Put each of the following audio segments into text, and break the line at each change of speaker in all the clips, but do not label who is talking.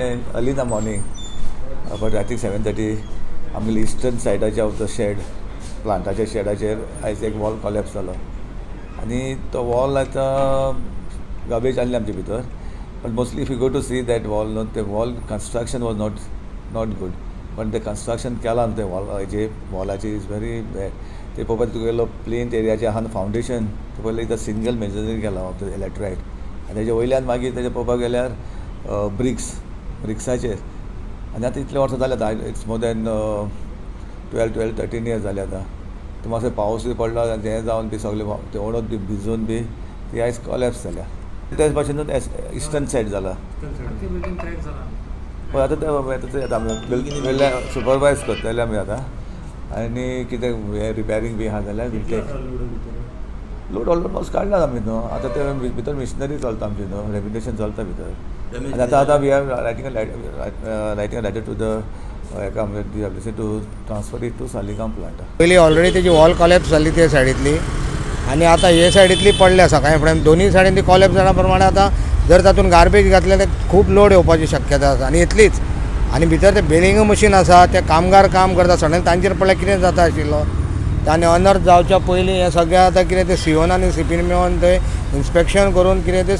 Early in the morning, but I think 7:30 आमगेले eastern सायडाचे of the shade प्लांटाच्या शेडाचेर आयज एक wall collapse जालो आनी तो वॉल आतां गार्बेज आसली आमचे भितर. But mostly if you go to see that wall न्हू, ते wall construction was not good. पण ते कन्स्ट्रक्शन केलां न्हू, ते वॉल वॉलाची is very bad. ते पळोवपाक तुगेलो प्लेन एरियाचे आहा न्हू फावंडेशन, ते पयलीं एकदां सिंगल मेजरीन केलां ऑफ the लॅटरायट आनी तेजे वयल्यान मागीर तेजे पळोवपाक गेल्यार ब्रिक्स ब्रिक्साचेर. आनी आतां इतले वर्सां जाले आतां, it's more than 12 13 years जाले आतां. ते मातसो पावसूय पडलो आनी हें जावन बी सगळें ते ओडत बी भिजून बी ती आयज कॉलेप्स जाल्या. तेच भाशेन इस्टर्न सायड जाला. पळय आतां ते आतां आमी सुपरवायज करतले आमी आतां आनी कितें हें रिपेरींग बी आहा जाल्यार वील टेक लोड. ऑलमोस्ट काडला आमी न्हू. आतां ते भितर मिशनरी चलता आमची न्हू, रेमिडेशन चलता भितर. आनी आतां we are writing a letter to the हेका आमगे to transfer it to Saligao plant.
पयलीं ऑलरेडी तेजी वॉल कॉलेप्स जाल्ली ते सायडींतली आनी आतां हे सायडींतली पडल्या. सकाळी फुडें दोनूय सायडीन ती कॉलेप्स जाल्या प्रमाणे आतां जर तातूंत गार्बेज घातलें जाल्यार खूब लोड येवपाची शक्यता आसा आनी येतलीच. आनी भितर ते बेलिंग मशीन आसा, ते कामगार काम करता, सडन तांचेर पडल्यार कितें जाता आशिल्लो. आनी अनर्थ जावच्या पयलीं हें सगळें आतां कितें तें सीओन आनी सीपीन मेळोन थंय इन्स्पेक्शन करून कितें तें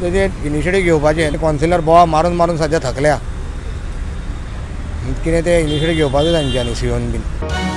तेजेर इनिशिएटीव घेवपाचें. कौन्सिलर बोवाळ मारून मारून सद्या थकल्या. कितें तें इनिशिएटीव घेवपाचें तांच्यांनी सीओन बीन.